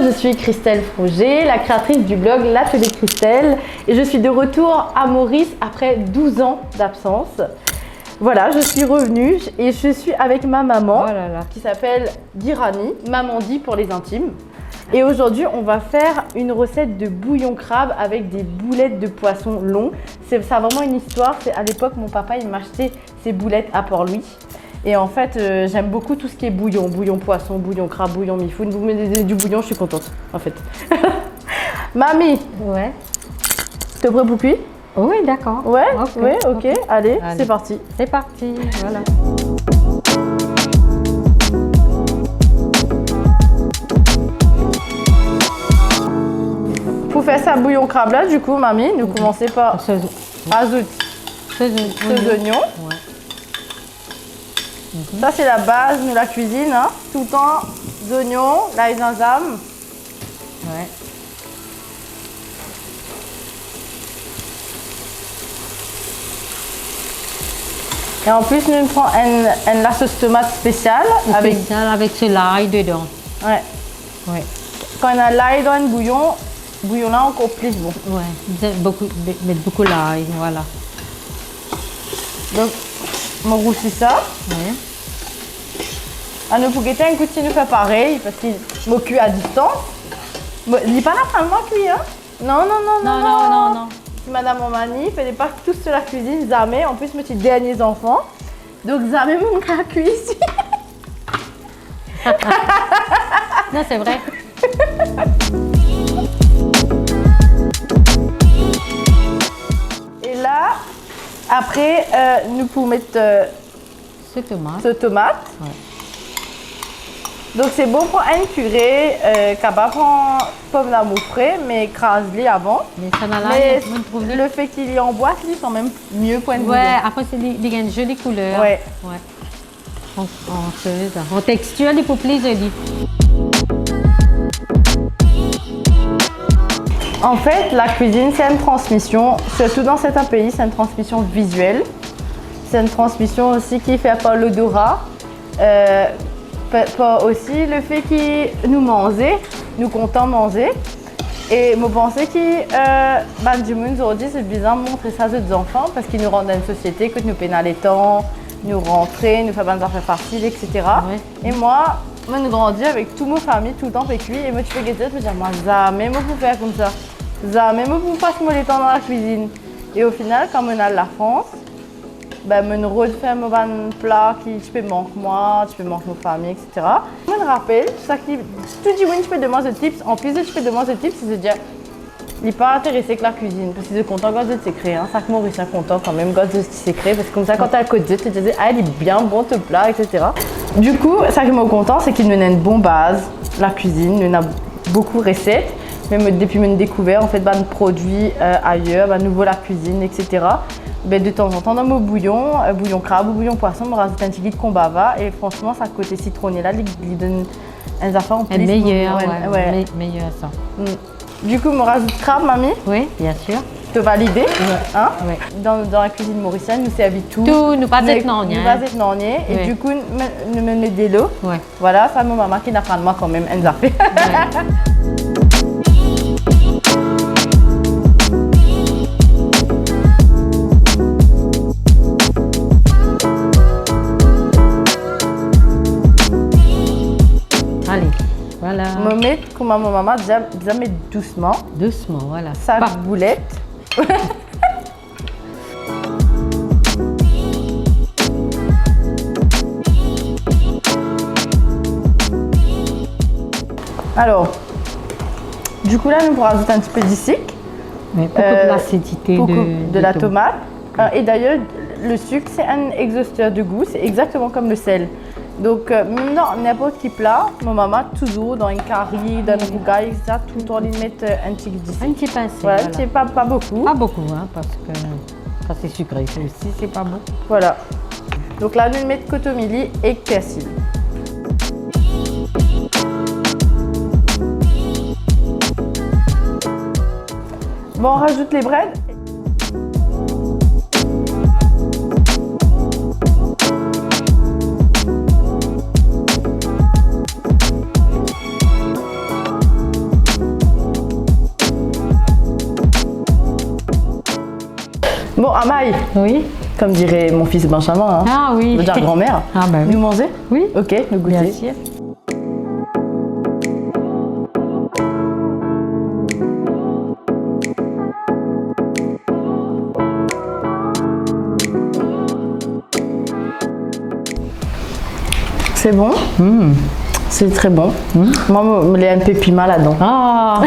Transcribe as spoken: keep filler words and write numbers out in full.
Je suis Christelle Froger, la créatrice du blog L'Atelier Christelle, et je suis de retour à Maurice après douze ans d'absence. Voilà, je suis revenue et je suis avec ma maman, oh là là, qui s'appelle Girani, Maman Di pour les intimes. Et aujourd'hui, on va faire une recette de bouillon crabe avec des boulettes de poisson long. C'est, ça a vraiment une histoire. C'est, à l'époque, mon papa, il m'achetait ces boulettes à Port-Louis. Et en fait, euh, j'aime beaucoup tout ce qui est bouillon. Bouillon poisson, bouillon crabe, bouillon mifou. Vous me donnez du bouillon, je suis contente, en fait. Mamie, ouais, t'es prêt pour cuire ? Oui, d'accord. Ouais, ok, ouais, ok. Allez, allez, c'est parti. C'est parti, voilà. Pou fer sa bouyon krab la, dikou, Mamie, nou koumans par azout se, se, se zoignon. Ouais. Sa, se labaz nou lakwizinn, hein. Toultan zoignon, lay, zinzam. Ouais. E an plis, nou pran enn, enn lasos tomat spesial avek, spesial avek se lay dedan. Ouais. Ouais. Kan ena lay dan enn bouyon, bouyon la ankor plis bon. Ouais, bizin boukou, met, met boukou lay, voilà. Donk, mo rousi sa. Ouais. Ah, nou pou gete enn kout si nou fer parey, parski mo kwi a distans. Mo, li pa aprann mwa kwi, hein? Non, non, non, non, non, non, non, non. Madam Romani, fode pa tous lakwizinn, zame. An plis, mo ti dernie zanfan. Donk, zame mo kav kwi isi. Non, c'est vrai. E la, apre, euh, nou pou met, euh, so tomat. So tomat. Ouais. Donk, se bon pran enn pire, euh, kapav pran pomdamour fre, me kraz li avan. Me sa la, me mo trouv li, lefe ki li an bwat, li kanmem mie pou enn bouyon. Ouais, apre, se li, li gagn zoli kouler. Ouais. Ouais. An, an, an textir, li pou pli zoli. Anfet, lakwizinn, se enn transmision, sirtou dan sertin pei, se enn transmision viziel. Se enn transmision osi ki fer par lodora, euh, par, par osi lefe ki nou manze, nou kontan manze. E mo panse ki, euh, bann dimoun zordi, zot bizin montre sa zot zanfan, parski nou rant dan enn sosiete kot nou pena letan, nou rantre, nou fer bann zafer fasil, et cetera. Ouais. E mwa, mo'nn grandi avek tou mo fami toultan pe kwi, e mo ti pe get zot, mo dir, mwa, zame mo pou fer koumsa. Zame mo pou pas mo letan dan lakwizinn. E o final, kan mo'nn al Lafrans, ben, mo'nn rod fer mo bann pla ki ti pe mank mwa, ti pe mank mo fami, et cetera. Mo'nn rapel, sa ki, tou dimoun ti pe demann zot tips, an plis zot ti pe demann zot tips, se dir, li pa interese ek lakwizinn, parski zot kontan gard zot sekre, hein. Sak Morisien kontan kanmem gard zot ti sekre, parski koumsa, kan to al kot zot, to dir, ah, li bien bon to pla, et cetera. Dikou, sa ki mo kontan, se ki nou ena enn bon baz, lakwizinn, nou ena boukou reset, me mo, depi mo'nn dekouver, anfet, bann prodwi, euh, ayer, bann nouvo lakwizinn, et cetera. Ben, detanzantan, dan mo bouyon, euh, bouyon krab ou bouyon pwason, mo razout enn tigit konbava, e fransman, sa kote sitrone la, li, li donn enn zafer an plis. Meyer, ouais, ouais, me-, meyer sa. Mm. Dikou, mo razout krab, Mami. Oui, bien sûr. To valide, hein? Ouais. Dan, dan lakwizinn morisienn, nou servi tou. Tou, nou pa zet nanye. Nou pa zet nanye. E dikou, nou, nou met delo. Ouais. Voilà, sa mo mama ki'nn aprann mwa kanmem enn zafer. Ouais. Ale, voilà. Mo met kouma mo mama dir, bizin met dousman. Dousman, voilà. Sak boulet. Alor, dikou la, nou pou razout enn tipe disik. Mem pou koup, euh, lasidite pou koup de, de la tomat. Euh, et d'ailleurs, le sucre, c'est un exhausteur de goût, c'est exactement comme le sel. Donk, euh, mem dan ninport ki pla, mo mama touzour dan enn kari, dan enn rougay, et cetera, toultan li met, euh, enn ti disik. Enn ti pinse, voilà, voilà. Ti, pa, pa boukou. Pa boukou, hein, parski sa se sikre osi, se pa bon. Voilà. Donk la, nou met kotomili ek persil. Bon, on rajoute les brèdes. Amay! Oui. Comme dirait mon fils Benjamin, hein. Ah oui. Veut dire grand-mère. Ah bah oui. Nou manze? Oui. Ok, nou Bien goute. Sûr. C'est bon? C'est très bon. Moi, il y a un peu piment là-dedans. Ah.